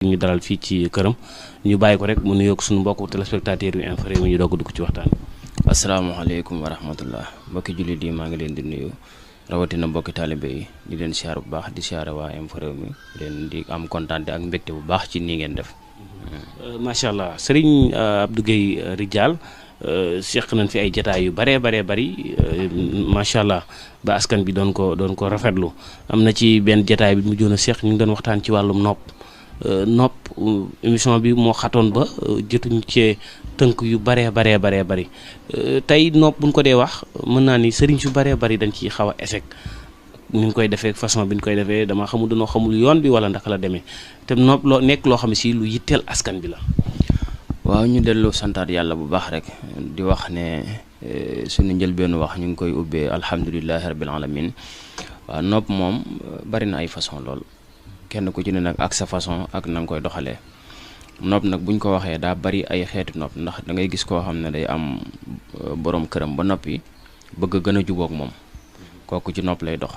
ñu dalal fii ci këram ñu bàyyi ko rek mu nuyoog suñu mbokku téléspectateurs yu Infos Rewmi ñu doog a dugg ci waxtaan bi. asalaamaaleykum wa rahmatullah mbokki jullit yi maa ngi leen di nuyu rawatina mbokki taalibe yi di leen siyaar bu baax di siyaare waa Infos Rewmi leen di am kontaan ak mbégte bu baax ci nii ngeen def. macha allah Serigne Abdou Guèye Ridial seq nañ fi ay jataay yu bëree bëri macha allah ba askan bi doon ko rafetlu am na ci benn jataay bi mu joon a seq ñu ngi doon waxtaan ci wàllum nopp émission bi moo xatoon ba jotuñ cee tënk yu bëree bëri tey nopp buñ ko dee wax mën naa ni sëriñ su bëree bëri dañ ciy xaw a échec ni ñu koy defee façon bi ñu koy defee dama xamul dañoo xamul yoon bi wala ndaka la demee te nopp loo nekk loo xam ne si lu yitteel askan bi la. waaw ñu dellu santaat yàlla bu baax rek di wax ne suñu njëlbeenu wax ñu ngi koy ubbee alhamdulilahi rabbil alamin waaw nopp moom bari na ay façon lool kenn ku ci ne nag ak sa façon ak na nga koy doxalee nopp nag buñ ko waxee daa bari ay xeeti nopp ndax da ngay gis koo xam ne day am borom këram ba noppi bëgg gën a jubóog moom kooku ci nopp lay dox.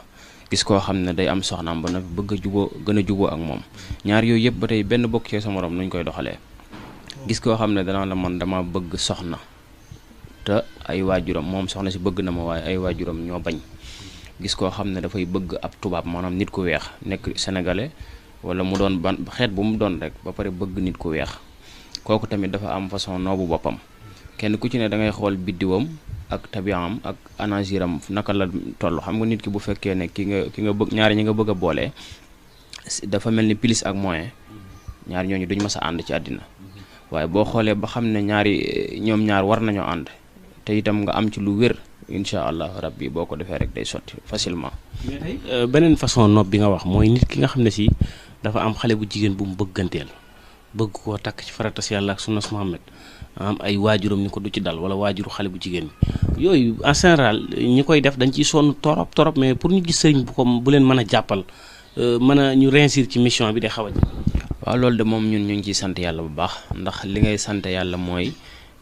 gis koo xam ne day am soxnaam ba noppi bëgg a gën a juboo ak moom ñaar yooyu yëpp ba tey benn bokk ci sa morom nuñ koy doxalee gis koo xam ne danaa la man dama bëgg soxna te ay waajuram moom soxna si bëgg na ma waaye ay waajuram ñoo bañ gis koo xam ne dafay bëgg ab tubaab maanaam nit ku weex nekk sénégalais wala mu doon ban xeet bu mu doon rek ba pare bëgg nit ku weex kooku tamit dafa am façon noobu boppam kenn ku ci ne da ngay xool biddiwam ak tabiam ak anagiram naka la toll xam nga nit ki bu fekkee ne ki nga bëgg ñaari ñi nga bëgg a boole dafa mel ni plus ak moyen ñaari ñooñu duñ mës a ànd ci àddina waaye boo xoolee ba xam ne ñoom ñaar war nañoo ànd te itam nga am ci lu wér incha allah rabbi boo ko defee rek day sotti facilement. mais tey beneen façon nopp bi nga wax mooy nit ki nga xam ne si dafa am xale bu jigéen bu mu bëgganteel bëgg koo takk ci faratas yàlla ak sunnas Muhammad am ay waajuram ni ko du ci dal wala waajuru xale bu jigéen bi yooyu en général ñi koy def dañ ciy sonn torop mais pour ñu gis sëriñ bu leen mën a jàppal mën a ñu réussir ci mission bi day xaw a waaw loolu de moom ñun ñu ngi ciy sant yàlla bu baax ndax li ngay sant yàlla mooy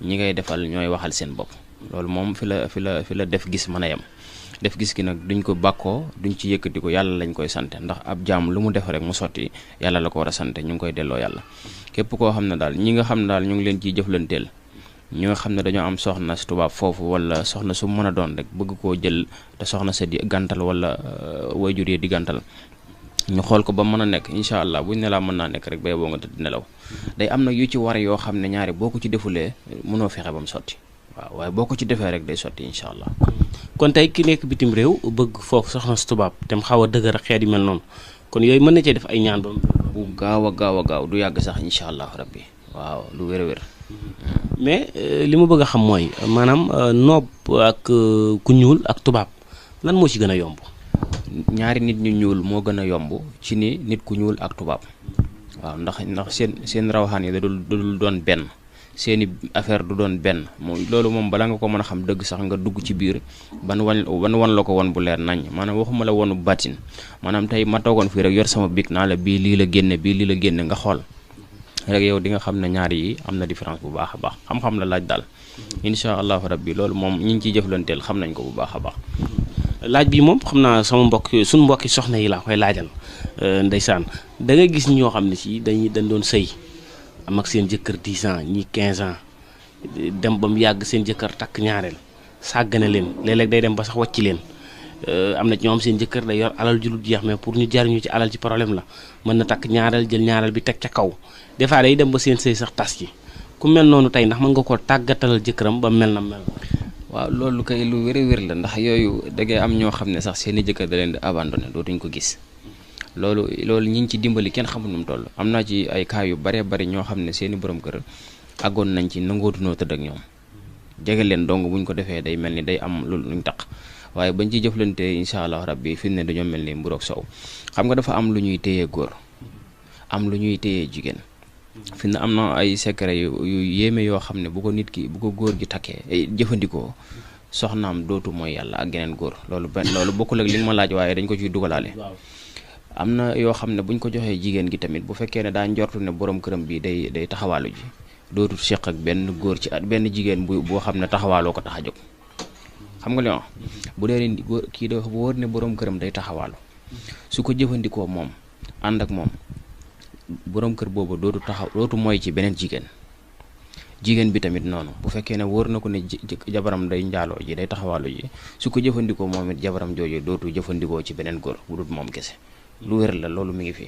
ñi ngay defal ñooy waxal seen bopp loolu moom fi la def gis mën a yem def gis gi nag duñ ko bàkkoo duñ ci yëkkati ko yàlla lañ koy sante ndax ab jaam lu mu def rek mu sotti yàlla la ko war a sante ñu ngi koy delloo yàlla képp koo xam ne daal ñi nga xam ne daal ñu ngi leen ciy jëflanteel ñi nga xam ne dañoo am soxna si tubaab foofu wala soxna su mën a doon rek bëgg koo jël te soxna sa di gàntal wala wayjur yi di gàntal ñu xool ko ba mën a nekk incha allah buñ ne laa mën naa nekk rek bay boo nga tëdd nelaw day am nag yu ci war yoo xam ne ñaari boo ko ci defulee mënoo fexe ba mu sotti waaw waaye boo ko ci defee rek day sotti incha allah. kon tey ki nekk bitim réew bëgg foofu soxna si tubaab te mu xaw a dëgër xeet yu mel noonu kon yooyu mën na cee def ay ñaan ba bu gaaw a gaaw du yàgg sax incha allah rabbi waaw lu wér. mais li ma bëgg a xam mooy maanaam noob ak ku ñuul ak tubaab lan moo ci gën a yomb. ñaari nit ñu ñuul moo gën a yomb ci ni nit ku ñuul ak tubaab waaw ndax seen rawaxaan yi da dul doon benn seeni affaire du doon benn loolu moom bala nga ko mën a xam dëgg sax nga dugg ci biir ban wan la ko won bu leer nañ maanaam waxuma la wonu bàttin maanaam tey ma toogoon fii rek yor sama bic naa la bii lii la génne nga xool rek yow di nga xam ne ñaar yi am na différence bu baax a baax xam-xam la laaj daal incha allahu rabbi loolu moom ñi ngi ciy jëflanteel xam nañ ko bu baax a baax. laaj bi moom xam naa suñu mbokki soxna yi laa koy laajal ndeysaan da ngay gis ñoo xam ne si dañ doon sëy am ak seen jëkkër 10 ans ñi 15 ans dem ba mu yàgg seen jëkkër takk ñaareel sàggane leen léeg-léeg day dem ba sax wàcc leen am na ci ñoom seen jëkkër day yor alal ju dul jeex mais pour ñu jariñu ci alal ci problème la mën na takk ñaareel jël ñaareel bi teg ca kaw des fois day dem ba seen sëy sax tas ci ku mel noonu tey ndax mën nga ko tàggatalal jëkkëram ba mel na mel. waaw loolu kay lu wér la ndax yooyu da ngay am ñoo xam ne sax seeni jëkkër da leen di abandonné dootuñ ko gis loolu ñi ngi ci dimbali kenn xamul nu mu toll am naa ci ay cas yu bari ñoo xam ne seeni borom kër àggoon nañ ci nangootunoo tëdd ak ñoom jege leen dong buñ ko defee day mel ni day am lu luñ taq waaye bañ ci jëflante incha allah rabbi fi ne dañoo mel ni mburoog sow xam nga dafa am lu ñuy téye góor am lu ñuy téye jigéen fi ne am na ay secret yu yéeme yoo xam ne bu ko góor gi takkee jëfandikoo soxnaam dootu mooy yàlla ak geneen góor loolu bokkul ak li nga ma laaj waaye dañ ko ciy dugalaale. am na yoo xam ne buñ ko joxee jigéen gi tamit bu fekkee ne daa njortu ne borom këram bi day taxawaalu ji dootul seq ak benn góor ci benn jigéen boo xam ne taxawaaloo ko tax a jóg xam nga li ma bu dee ni góor kii dafa wóor ne borom këram day taxawaalu su ko jëfandikoo moom ànd ak moom borom kër boobu dootu mooy ci beneen jigéen bi tamit noonu bu fekkee ne wóor na ko ne jabaram day njaaloo ji day taxawaalu ji su ko jëfandikoo moom it jabaram jooju dootu jëfandikoo ci beneen góor bu dul moom kese lu wér la loolu mi ngi fi.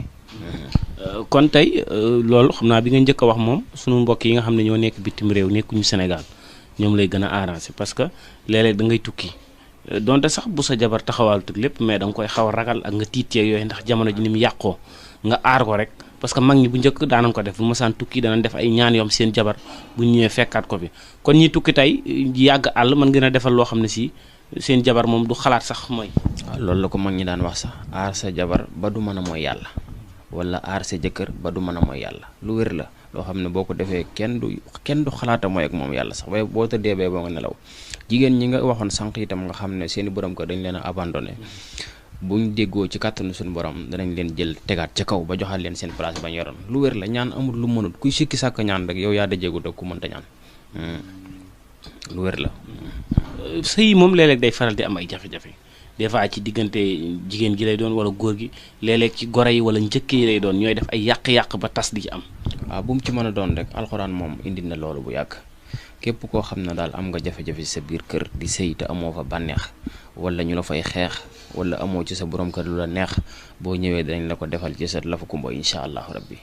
kon tey loolu xam naa bi nga njëkk a wax moom sunu mbokk yi nga xam ne ñoo nekk bitim réew nekkuñu Sénégal ñoom lay gën a arrangé parce que léeg-léeg da ngay tukki donte sax bu sa jabar taxawaalu tug lépp mais da nga koy xaw a ragal ak nga tiitee yooyu ndax jamono ji ni mu yàqoo nga aar ko rek. parce que mag ñi bu njëkk daanañ ko def bu masaan tukki danañ def ay ñaan yoom seen jabar bu ñëwee fekkaat ko fi kon ñi tukki tey yàgg àll mën ngeen a defal loo xam ne si seen jabar moom du xalaat sax mooy. waaw loolu la ko mag ñi daan wax sax aar sa jabar ba du mën a mooy yàlla wala aar sa jëkkër ba du mën a mooy yàlla lu wér la loo xam ne boo ko defee kenn du xalaata mooy ak moom yàlla sax waaye boo tëddee bee boo nga nelaw jigéen ñi nga waxoon sànq itam nga xam ne seeni borom ko dañ leen a abandonné buñ déggoo ci kàttanu suñu borom danañ leen jël tegaat ca kaw ba joxaat leen seen place bañ yoroon lu wér la ñaan amul lu mënut kuy sikki sàkk ñaan rek yow yaa dajeegul ak ku mënta ñaan lu wér la. sëy moom léeg-léeg day faral di am ay jafe-jafe des fois ci diggante jigéen gi lay doon wala góor gi léeg-léeg ci goro yi wala njëkk yi lay doon ñooy def ay yàq-yàq ba tas di ci am. waaw bu mu ci mën a doon rek alxuraan moom indi na loolu bu yàgg képp koo xam ne daal am nga jafe-jafe ci sa biir kër di sëy te amoo fa bànneex wala ñu la fay xeex wala amoo ci sa borom kër lu la neex boo ñëwee dañ la ko defal ci sa lafu kumba incha allahu rabbi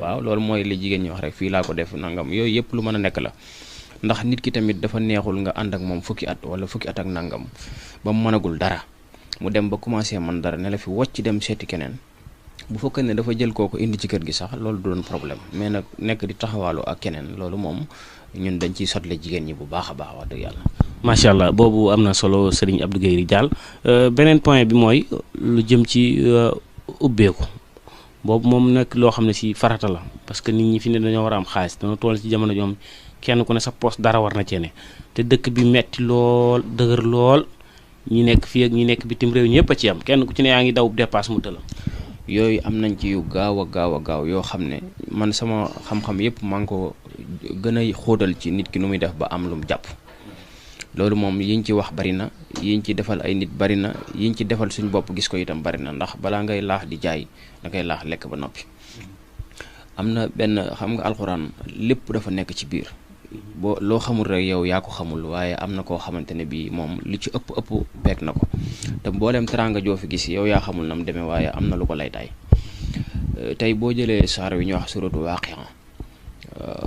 waaw loolu mooy li jigéen ñi wax rek fii laa ko def nangam yooyu yëpp lu mën a nekk la ndax nit ki tamit dafa neexul nga ànd ak moom fukki at wala fukki at ak nangam ba mu mënagul dara mu dem ba commencé man dara ne la fi wocc dem seeti keneen bu fekkee ne dafa jël kooku indi ci kër gi sax loolu du doon problème mais nag nekk di taxawaalu ak keneen loolu moom ñun dañ ciy sotle jigéen ñi bu baax a baax wax dëgg yàlla. macha allah boobu am na solo Serigne Abdou Guèye Ridial beneen point bi mooy lu jëm ci ubbeeku boobu moom nag loo xam ne si farata la parce que nit ñi fi ne dañoo war a am xaalis dañoo toll ci jamono joom kenn ku ne sa poste dara war na cee ne te dëkk bi metti lool dëgër lool ñi nekk fii ak ñi nekk bitim réew ñëpp a ci am kenn ku ci ne yaa ngi daw dépasse mu tëla yooyu am nañ ci yu gaaw a gaaw yoo xam ne man sama xam-xam yëpp maa ngi ko gën a xóotal ci nit ki nu muy def ba am lu mu jàpp loolu moom yiñ ci wax bari na yiñ ci defal ay nit bari na yiñ ci defal suñ bopp gis ko itam bari na ndax balaa ngay laax di jaay da ngay laax lekk ba noppi am na benn xam nga alxuraan lépp dafa nekk ci biir boo loo xamul rek yow yaa ko xamul waaye am na koo xamante ne bii moom li ci ëpp beek na ko te mboolem teraanga joo fi gis yow yaa xamul na mu demee waaye am na lu ko lay taay tey boo jëlee saar wi ñuy wax suratu Waaqi'a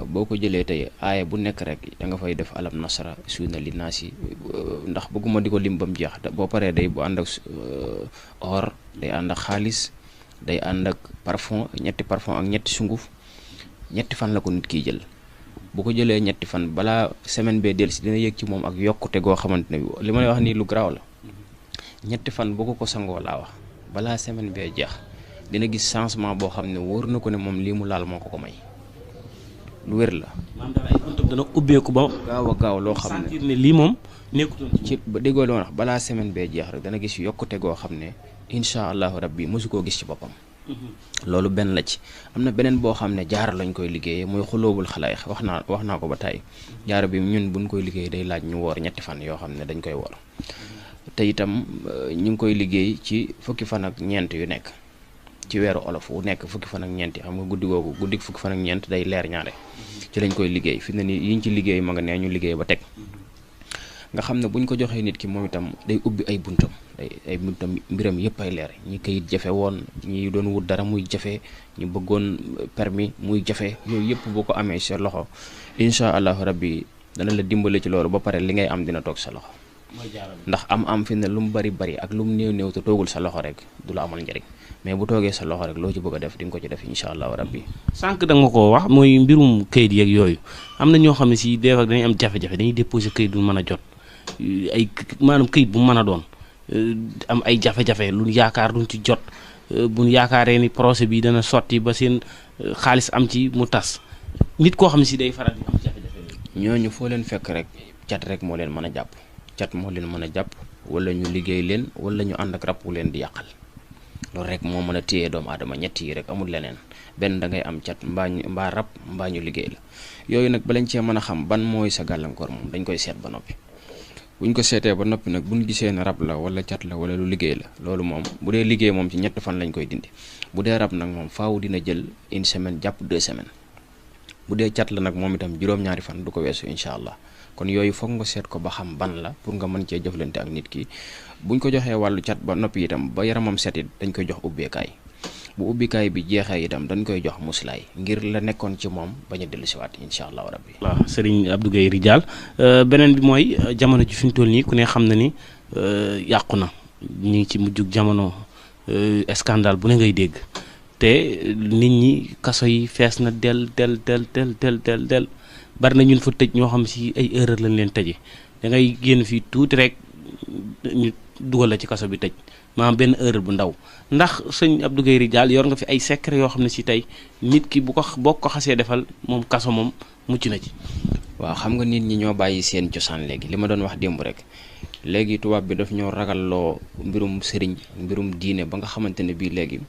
boo ko jëlee tey aaya bu nekk rek da nga fay def alam nasra suuna li naasi ndax bëgguma di ko lim ba mu jeex boo paree day bu ànd ak or day ànd ak xaalis day ànd ak parfum ñetti parfum ak ñetti sunguf ñetti fan la ko nit kiy jël bu ko jëlee ñetti fan balaa semaine bee dellusi dina yëg ci moom ak yokkute goo xamante ne li ma lay wax nii lu garaaw la ñetti fan bu ko sangoo laa wax balaa semaine bee jeex dina gis changement boo xam ne wóor na ko ne moom lii mu laal moo ko may lu wér la. maanaam daal ay buntam dana ubbeeku ba. gaaw a gaaw loo xam ne lii moom nekkutoon ci ba déggoo loo wax balaa semaine bee jeex rek dana gis yokkute goo xam ne incha allahu rabbi mosu koo gis ci boppam. loolu benn la ci am na beneen boo xam ne jaara lañ koy liggéeyee muy xuloobul xalaay wax naa ko ba tey jaara bi ñun buñ koy liggéey day laaj ñu woor ñetti fan yoo xam ne dañ koy woor te itam ñu ngi koy liggéey ci fukki fan ak ñeent yu nekk ci weeru olof wu nekk fukki fan ak ñeent yi xam nga guddi googu guddi fukki fan ak ñeent day leer ñaare ci lañ koy liggéey fi ne ni yiñ ci liggéey ma nga nee ñu liggéey ba teg nga xam ne buñ ko joxee nit ki moom itam day ubbi ay buntam ay buntam mbiram yëpp ay leer ñi kayit jafe woon ñi doon wut dara muy jafe ñu bëggoon permis muy jafe yooyu yëpp boo ko amee sa loxo incha allahu rabbi dana la dimbale ci loolu ba pare li ngay am dina toog sa loxo ndax am fi ne lu mu bari ak lu mu néew te toogul sa loxo rek du la amal njëriñ mais bu toogee sa loxo rek loo ci bëgg a def di nga ko ci def incha allahu rabbi sànq da nga ko wax mooy mbirum kayit yeeg yooyu am na ñoo xam ne si des fois dañuy am jafe-jafe dañuy déposer kayit du mën a jot ay maanaam kayit bu mu mën a doon am ay jafe-jafe lu yaakaar duñ ci jot buñ yaakaaree ni procès bi dana sotti ba seen xaalis am ci mu tas nit koo xam ne si day faral di am jafe-jafe ñooñu foo leen fekk rek cat rek moo leen mën a jàpp cat moo leen mën a jàpp wala ñu liggéey leen wala ñu ànd ak rab wu leen di yàqal loolu rek moo mën a téye doomu aadama ñett yi rek amul leneen benn da ngay am cat mbaa rab mbaa ñu liggéey la yooyu nag balañ cee mën a xam ban mooy sa gàllankoor moom dañ koy seet ba noppi buñ ko seetee ba noppi nag buñ gisee ne rab la wala cat la wala lu liggéey la loolu moom bu dee liggéey moom ci 3 fan lañ koy dindi bu dee rab nag moom faaw dina jël 1 semaine jàpp 2 semaines bu dee cat la nag moom itam juróom-ñaari fan du ko weesu incha allah kon yooyu foog nga seet ko ba xam ban la pour nga mën cee jëflante ak nit ki buñ ko joxee wàllu cat ba noppi itam ba yaramam set it dañ koy jox ubbeekaay bu ubbikaay bi jeexee itam dañ koy jox muslaay ngir la nekkoon ci moom bañ a dellusiwaat incha allahu rabbi. waaw Serigne Abdou Guèye Ridial beneen bi mooy jamono ji fi mu toll nii ku ne xam na ni yàqu na ñu ngi ci mujjug jamono scandale bu ne ngay dégg te nit ñi kaso yi fees na del bari na ñun fa tëj ñoo xam si ay erreur lañ leen tëje da ngay génn fii tuuti rek ñu dugal la ci kaso bi tëj maanaam benn erreur bu ndaw ndax sëñ Abdou Guèye Ridial yor nga fi ay secret yoo xam ne si tey nit ki boo ko xasee defal moom kaso moom mucc na ci. waaw xam nga nit ñi ñoo bàyyi seen cosaan léegi li ma doon wax démb rek léegi tubaab bi daf ñoo ragalloo mbirum sëriñ mbirum diine ba nga xamante ne bii léegi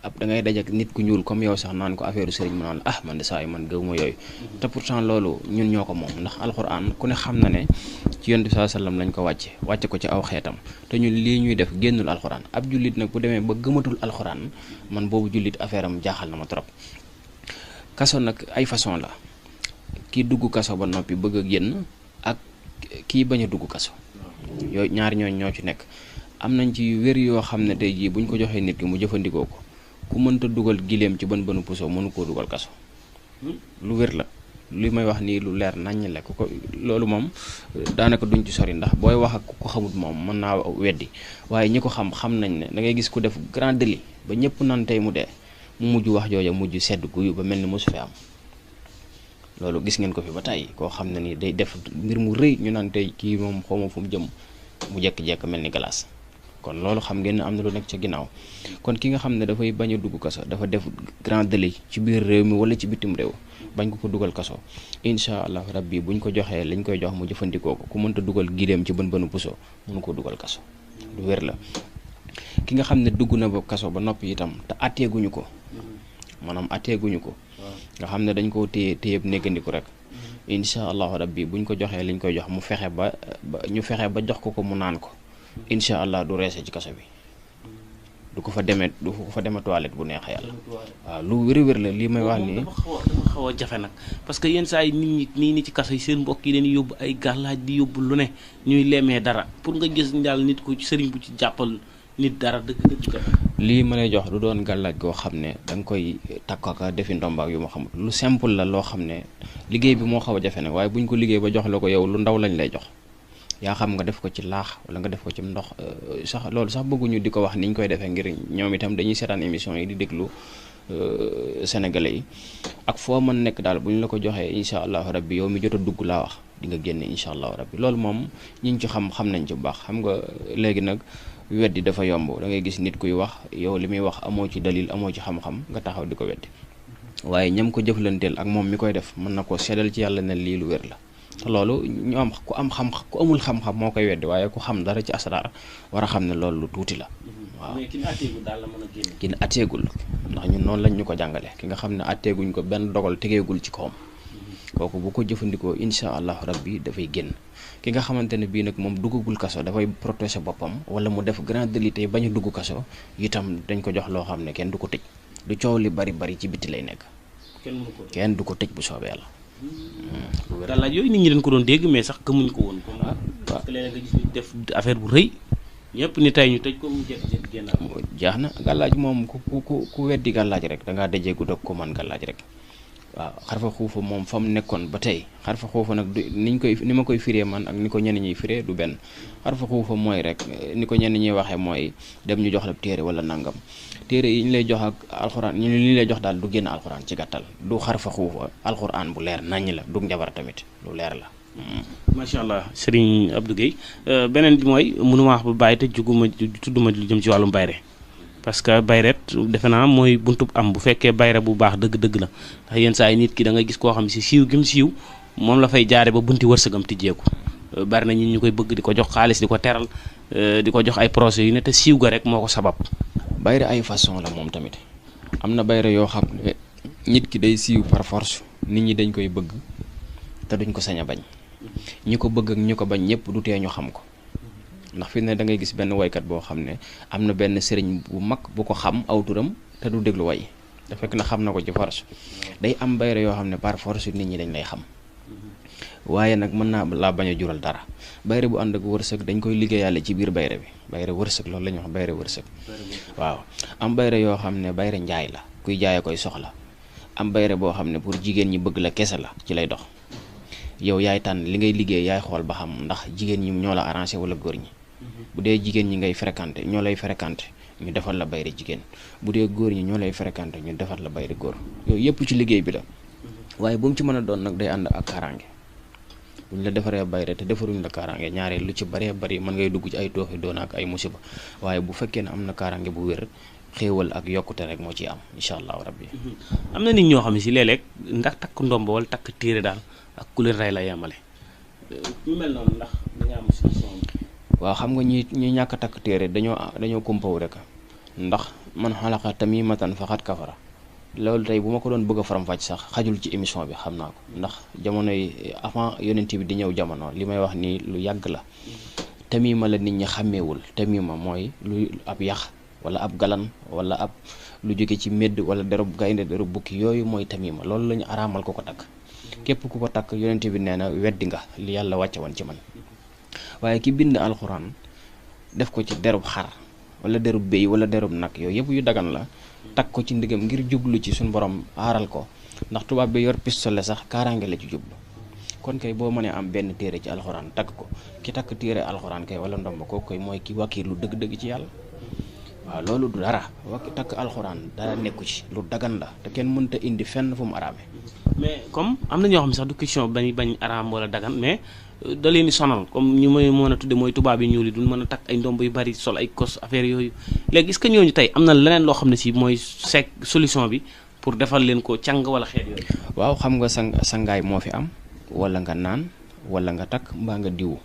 da ngay dajak nit ku ñuul comme yow sax naan ko affaire sëriñ mu naan la man de saa yi man gëwuma yooyu te pourtant loolu ñun ñoo ko moom ndax alxuraan ku ne xam na ne ci yonent bi sallallahu alayhi wasallam lañ ko wàcce ko ci aw xeetam te ñun lii ñuy def génnul alxuraan ab jullit nag bu demee ba gëmatul alxuraan man boobu jullit affaire am jaaxal na ma trop. kaso nag ay façon la kii dugg kaso ba noppi bëgg a génn ak kii bañ a dugg kaso yooyu ñaar ñoo ci nekk am nañ ci wér yoo xam ne tey jii buñ ko joxee nit ki mu jëfandikoo ko ku mënta dugal gileem ci bën puso mënu koo dugal kaso lu wér la li may wax nii lu leer naññ la ku ko loolu moom daanaka duñ ci sori ndax booy wax ak ku ko xamut moom mën naa weddi waaye ñi ko xam nañ ne da ngay gis ku def grand délit ba ñëpp naan tey mu dee mu mujj wax jooja mujj sedd guyu ba mel ni mosu fi am loolu gis ngeen ko fi ba tey koo xam ne ni day def mbir mu rëy ñu naan tey kii moom xawma fu mu jëm mu jekk-jekk mel ni glace kon loolu xam ngeen ne am na lu nekk ca ginnaaw kon ki nga xam ne dafay bañ a dugg kaso dafa def grand délit ci biir réew mi wala ci bitim réew bañ ko dugal kaso incha allah rabbi buñ ko joxee lañ koy jox mu jëfandikoo ko ku mënta dugal gileem ci bën puso mënu ko dugal kaso lu wér la ki nga xam ne dugg na ba kaso ba noppi itam te atteeguñu ko maanaam atteeguñu ko nga xam ne dañ koo téyeb néggandiku rek incha allahu rabbi buñ ko joxee liñ koy jox mu fexe ba ñu fexe ba jox ko mu naan ko incha allah du reese ci kaso bi du ko fa demee toilette bu neexee yàlla waaw lu wér la lii may wax nii dafa xaw a jafe nag parce que yenn saa yi nit ñi nii ci kaso yi seen mbokk yi dañuy yóbbu ay gàllaaj di yóbbu lu ne ñuy lemee dara pour nga gis daal nit ko sëriñ bu ci jàppal nit dara dëgg jafe lii ma lay jox du doon gàllaaj goo xam ne da nga koy takk ak defi ndombaak yu ma xamul lu simple la loo xam ne liggéey bi moo xaw a jafe nag waaye buñ ko liggéey ba jox la ko yow lu ndaw lañ lay jox yaa xam nga def ko ci laax wala nga def ko ci ndox sax loolu sax bëgguñu di ko wax niñ koy defee ngir ñoom itam dañuy seetaan émission yi di déglu sénégalais yi ak foo mën nekk daal bu ñu la ko joxee incha allahu rabbi yow mi jot a dugg laa wax di nga génne incha allahu rabbi loolu moom ñiñ ci xam nañ ci bu baax xam nga léegi nag weddi dafa yomb da ngay gis nit kuy wax yow li muy wax amoo ci dalil amoo ci xam-xam nga taxaw di ko weddi waaye ñam ko jëflanteel ak moom mi koy def mën na koo seddal ci yàlla ne lii lu wér la te loolu ñu am ku amul xam-xam moo koy weddi waaye ku xam dara ci asraar war a xam ne loolu lu tuuti la waaw mais ki ne atteegul daal la mën a génne. ki ne atteegul ndax ñun noonu lañ ñu ko jàngale ki nga xam ne atteeguñ ko benn dogal tegeegul ci kawam kooku bu ko jëfandikoo incha allahu rabbi dafay génn ki nga xamante ne bii nag moom duggagul kaso dafay protéger boppam wala mu def grand délit tey bañ a dugg kaso itam dañ ko jox loo xam ne kenn du ko tëj du coow li bari ci biti lay nekk kenn du ko tëj bu soobee yàlla. gàllaaj yooyu nit ñi dañ ko doon dégg mais sax gëmuñ ko woon. parce que léeg-léeg nga gis nit def affaire bu rëy ñëpp ni tey ñu tëj ko mu jékki-jékki génn. jaax na gàllaaj moom ku weddi gàllaaj rek da ngaa dajeegu dog ko man gàllaaj rek waaw xarfa xuufa moom fa mu nekkoon ba tey xarfa xuufa nag ni ma koy firee man ak ni ko ñenn ñiy firee du benn xarfa xuufa mooy rek ni ko ñenn ñiy waxee mooy dem ñu jox la téere wala nangam téere yi ñu lay jox ak alxuraan ñu li lay jox daal du génn alxuraan ci gàttal du xarfa xuufa alxuraan bu leer naññ la du njabar tamit lu leer la. macha allah Serigne Abdou Guèye beneen bi mooy mënuma wax ba bàyyi te tudduma lu jëm ci wàllum bayre parce que bayret defe naa mooy buntub am bu fekkee bayre bu baax dëgg-dëgg la ndax yenn saa yi nit ki da nga gis koo xam si siiw gi mu siiw moom la fay jaare ba bunti wërsëgam tijjeeku bari na ñi ñu koy bëgg di ko jox xaalis di ko teral di ko jox ay projet yu ne te siiw ga rek moo ko sabab. bayre ay façon la moom tamit am na bayre yoo xam ne nit ki day siiw par force nit ñi dañ koy bëgg te duñ ko sañ a bañ ñi ko bëgg ak ñi ko bañ ñëpp du tee ñu xam ko ndax fi ne da ngay gis benn waykat boo xam ne am na benn sëriñ bu mag bu ko xam aw turam te du déglu way da fekk na xam na ko ci force day am bayre yoo xam ne par force nit ñi dañ lay xam waaye nag mën naa laa bañ a jural dara bayre bu ànd ak wërsëg dañ koy liggéeyaale ci biir bayre bi bayre wërsëg loolu la ñuy wax bayre wërsëg waaw am bayre yoo xam ne bayre njaay la kuy jaay koy soxla am bayre boo xam ne pour jigéen ñi bëgg la kese la ci lay dox yow yaay tànn li ngay liggéey yaay xool ba xam ndax jigéen ñi ñoo la arrangé wala góor ñi bu dee jigéen ñi ngay fréquenté ñoo lay fréquenté ñu defal la bayre jigéen bu dee góor ñi ñoo lay fréquenté ñu defal la bayre góor yooyu yëpp ci liggéey bi la waaye bu mu ci mën a doon nag day ànd ak kaaraange bu ñu la defaree bayre te defaruñ la kaaraange ñaaree lu ci baree bari mën ngay dugg ci ay tooxi doona ak ay musiba waaye bu fekkee ne am na kaaraange bu wér xéewal ak yokkute rek moo ciy am incha allahu rabbi. am na nit ñoo xam ne si léeg-léeg ndax takk ndomb wala takk téere daal ak ku leen rey la yemale ñu mel noonu ndax da nga am solution. waaw xam nga ñi ñàkk a takk téere dañoo kumpaw rek ndax man xalaqa tamimatan faqad kafara loolu tey bu ma ko doon bëgg a faram-fàcc sax xajul ci émission bi xam naa ko ndax jamono yi avant yonent bi di ñëw jamono li may wax nii lu yàgg la tamima la nit ñi xàmmeewul tamima mooy lu ab yax wala ab galan wala ab lu jóge ci médd wala derub gaynde derub bukki yooyu mooy tamima loolu la ñu araamal ko takk képp ku ko takk yonent bi nee na weddi nga li yàlla wàcce woon ci man waaye ki bind alxuraan def ko ci derub xar wala derub béy wala derub nag yooyu yëpp yu dagan la takk ko ci ndigam ngir jublu ci suñu borom aaral ko ndax tubaab bi yor pistolet sax kaaraange la ci jublu kon kay boo mënee am benn téere ci alxuraan takk ko ki takk téere alxuraan kay wala ndomba kooku koy mooy ki wakiir lu dëgg-dëgg ci yàlla waaw loolu du dara takk alxuraan dara nekku ci lu dagan la te kenn mënta indi fenn fu mu araame mais comme am na ñoo xam ne sax du question bañ araam wala dagan mais da leen di sonal comme ñu may mën a tudde mooy tubaab yi ñuul yi duñ mën a takk ay ndomb yu bari sol ay kos affaire yooyu léegi est-ce que ñooñu tey am na leneen loo xam ne si mooy solution bi pour defal leen ko càng wala xeet yooyu. waaw xam nga sangaay moo fi am wala nga naan wala nga takk mbaa nga diwu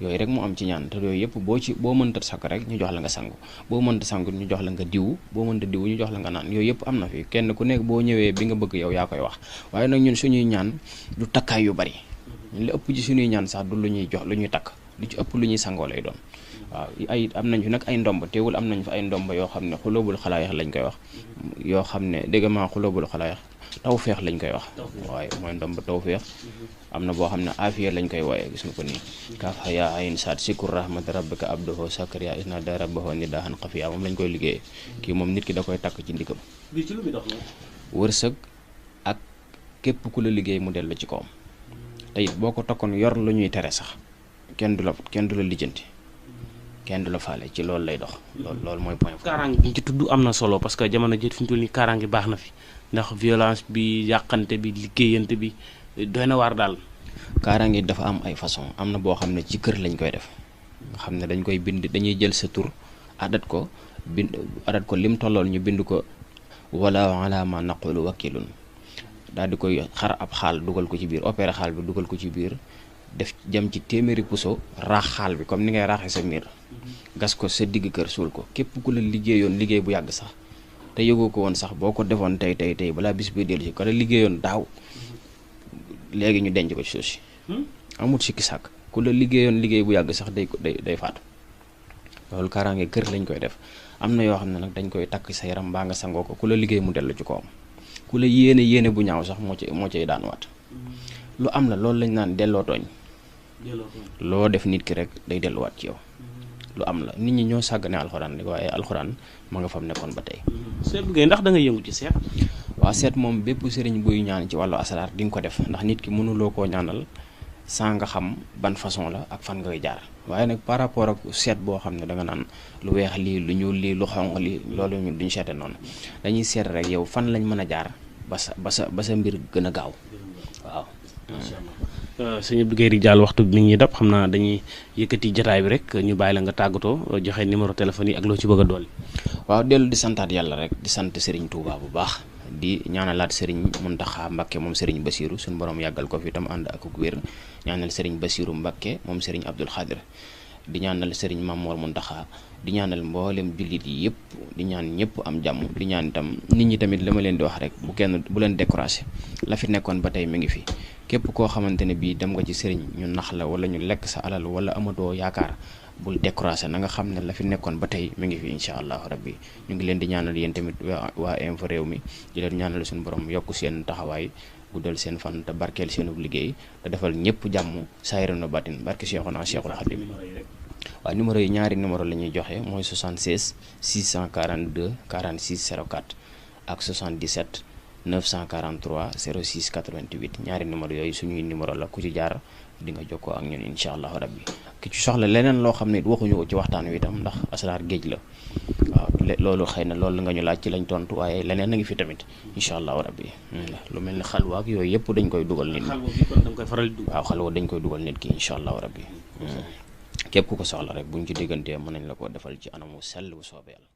yooyu rek mu am ci ñaan te yooyu yëpp boo mënta sakk rek ñu jox la nga sangu boo mënta sangu ñu jox la nga diwu boo mënta diwu ñu jox la nga naan yooyu yëpp am na fi kenn ku nekk boo ñëwee bi nga bëgg yow yaa koy wax waaye nag ñun suñuy ñaan du takkaay yu bari ñun li ëpp ci suñuy ñaan sax du lu ñuy jox lu ñuy takk lu ci ëpp lu ñuy sangoo lay doon waaw ay am nañ fi nag ay ndomb teewul am nañ fi ay ndomb yoo xam ne xulóobul xalaayax lañ koy wax yoo xam ne dégg maa xulóobul xalaayax tawfeex lañ koy wax waaye mooy ndomb tawfeex am na boo xam ne afiya lañ koy wooye gis nga ko nii kaaf yaa ayn saat sikur rahmat rabbika abdoho sakariya isna da rabbaho ni daaxan xafiya moom lañ koy liggéeyee kii moom nit ki da koy takk ci ndigam wërsëg ak képp ku la liggéey mu dellu ci kawam te it boo ko takkoon yor lu ñuy tere sax kenn du la lijjanti kenn du la faale ci loolu lay dox loolu mooy point. kaaraange bi ñu ci tudd am na solo parce que jamono jii fi ñu toll nii kaaraange baax na fi ndax violence bi yàqante bi liggéeyante bi doy na waar daal. kaaraange dafa am ay façon am na boo xam ne ci kër lañ koy def nga xam ne dañ koy bind dañuy jël sa tur adat ko lim tollool ñu bind ko wala ala ma naqulu wakilun daal di koy xar ab xaal dugal ko ci biir opéré xaal bi dugal ko ci biir def jëm ci téeméeri puso raax xaal bi comme ni ngay raaxee sa miir gas ko sa digg kër suul ko képp ku la liggéeyoon liggéey bu yàgg sax te yëgoo ko woon sax boo ko defoon tey balaa bis bi dellu si ko la liggéeyoon daaw léegi ñu denc ko ci suuf si amul sikki sàkk ku la liggéeyoon liggéey bu yàgg sax day faatu loolu kaaraange kër lañ koy def am na yoo xam ne nag dañ koy takk sa yaram mbaa nga sangoo ko ku la liggéey mu dellu ci kawam ku la yéene bu ñaaw sax moo cay daan waat lu am la loolu lañ naan delloo tooñ loo def nit ki rek day delluwaat ci yow lu am la nit ñi ñoo sàggane alxuraan li waaye alxuraan ma nga fam nekkoon ba tey. seet bu ndax da nga yëngu ci seet. waaw seet moom bépp sëriñ buy ñaan ci wàllu asaraar di nga ko def ndax nit ki mënuloo koo ñaanal saa nga xam ban façon la ak fan ngay jaar waaye nag par rapport ak seet boo xam ne da nga naan lu weex lii lu ñuul lii lu xonq lii loolu ñun duñ seete noonu dañuy seet rek yow fan lañ mën a jaar ba sa mbir gën a gaaw waaw. sëñ Abdou Guèye Ridial waxtu bi mi ngi dab xam naa dañuy yëkkati jotaay bi rek ñu bàyyi la nga tàggatoo joxe numéro téléphone yi ak loo ci bëgg a dolli. waaw dellu di santaat yàlla rek di sant Serigne Touba bu baax di ñaanalaat Serigne Mountakha Mbacké moom Serigne Bassirou suñu borom yàggal ko fi itam ànd ak wér ñaanal Serigne Bassirou Mbacké moom Serigne Abdoul Khadir di ñaanal sëriñ Mamour Mountakha di ñaanal mboolem jullit yi yëpp di ñaan ñëpp am jàmm di ñaan itam nit ñi tamit la ma leen di wax rek bu leen découragé la fi nekkoon ba tey mi ngi fi képp koo xamante ne bii dem nga ci sëriñ ñu nax la wala ñu lekk sa alal wala amatoo yaakaar bul découragé na nga xam ne la fi nekkoon ba tey mi ngi fi incha allahu rabbi ñu ngi leen di ñaanal yéen tamit waa Infos Rewmi di leen ñaanal suñu borom yokk seen taxawaay guddal seen fan te barkeel seenu liggéey te defal ñëpp jàmm saayiran wa baatin barke Cheikhuna Cheikhul Khadim waaw numéro yi ñaari numéro la ñuy joxe mooy 76 642 46 04 ak 77 943 06 88 ñaari numéro yooyu suñuy numéro la ku ci jaar di nga jokkoo ak ñun incha allahu rabbi ki ci soxla leneen loo xam ne waxuñu ko ci waxtaan wi itam ndax asraar géej la waaw loolu xëy na loolu nga ñu laaj ci lañ tontu waaye leneen a ngi fi tamit incha allahu rabbi lu mel ni xalwa ak yooyu yëpp dañ koy dugal nit ñi waaw xalwa dañ koy dugal nit ki incha allahu rabbi képp ku ko soxla rek buñ ci diggantee mën nañ la ko defal ci anamu sell bu soobee yàlla